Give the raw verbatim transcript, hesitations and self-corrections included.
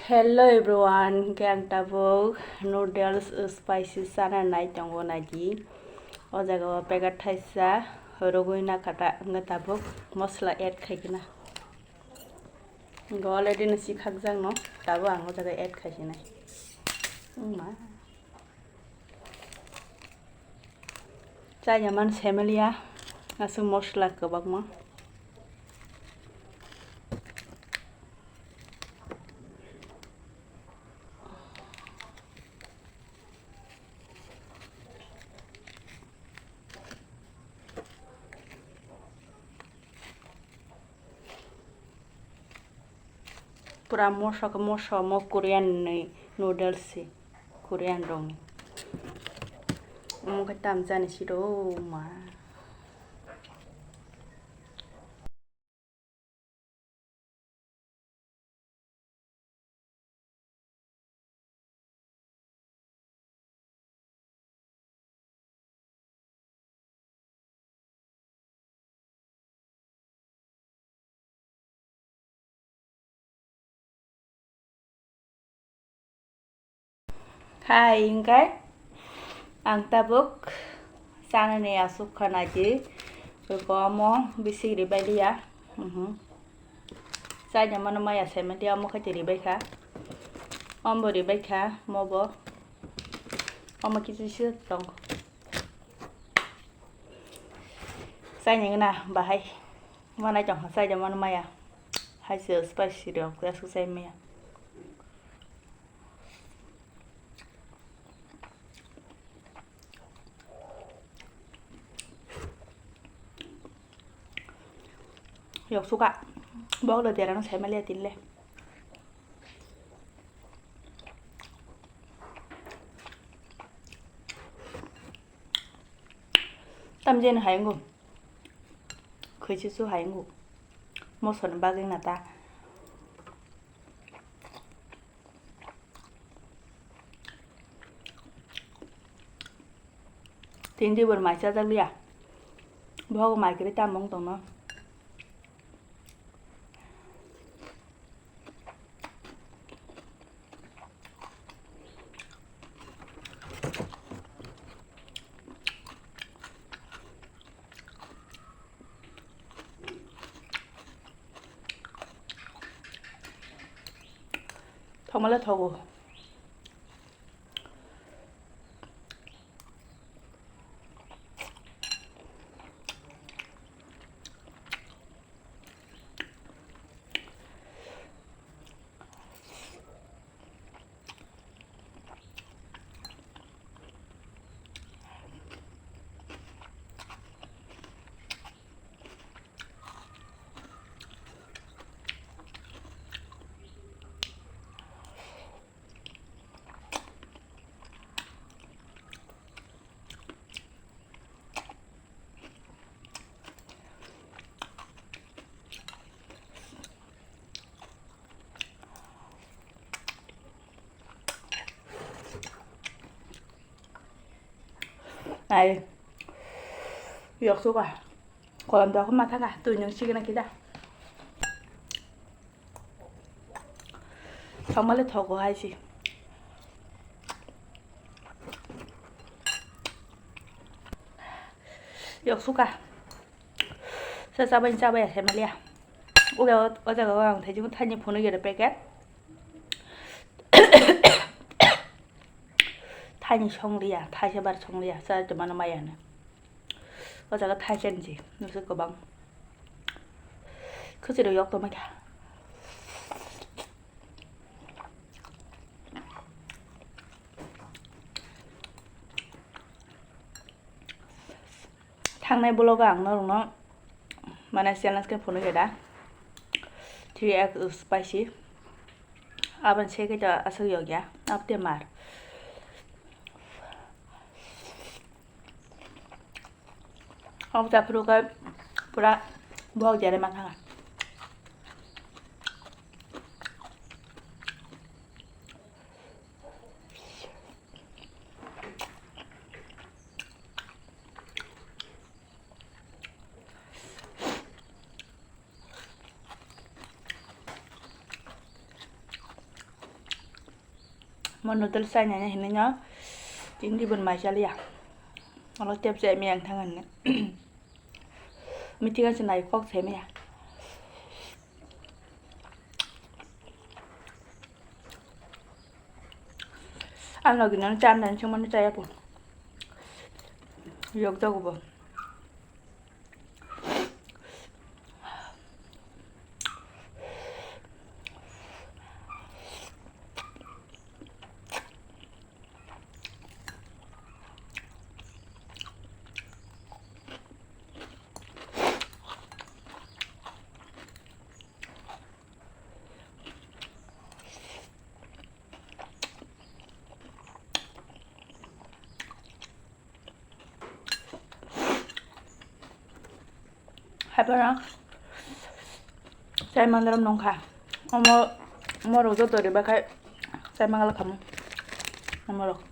Hello everyone, hwnkhe ang tabuk noodles spicy chana nai tongo naidi. O jaga o packet thaisa rogwi nakhata, hwnkhe tabuk mosla add khaikhe na. Hwnkhe already no sikhakjak no, tabuk ang o jaga add khaisinai. Wngma. Chaya man semaliya, aswk mosla kwbangma. Pura moso khe moso mo Korean ni noodles se, Korean rok ni. Omo khe tam chani siro ma. Hai, hwnkhe ang tabuk chanani aswk kha naidi, omo bisi ribai liya. Mhm. Chaina mano maya saimanti omo khe ribai kha, omo bo ribai kha, omo bo, omo kisu kisu tong. Chaina gana bahai manai tong kha, chaina mano maya hai se spicy rok aswk chai maya. Yok suka. Bok le derang sai maliya tin le. Tam jeni hai wngkho. Khwi chuchu hai wngkho. Mosoni bagwi na ta. Tini dibor mai chajak liya. Bogo mai kwrwi tamo wng tongno. Thokmale thogo. Ai, yok suka. Kolam dok ma thaka, twi nung sikena kida. Thokmale thogo hai se. Yok suka. Sa chabai chabai se maliya. Uga o jaga o ang thaijing thani phunuk yero packet. Thani song liya, thaisa bar song liya, sa te mano maya ne. O jaga thaisa ni se, nusu kwbang. Khachiro yok to mai kha. Thangnai vlog o ang norokno mane challenge khe phunuk khe da three X spicy. Aboni se khe to aswk yok ya, abo te mar. Omo ta phuru khe pura bok jere ma thanga. Noodles chainani hinwi no tin ribon mai chaliya. Olo tep chai miyang thang hinwi. Meeting o se nai kok se miya. Ang logi no chan dan sengmani chaya po. Yok jago bo. Haiphano chai mandaram nongkha. Omo, omo rok joto ribakhai chai mangala khamu. Omo rok.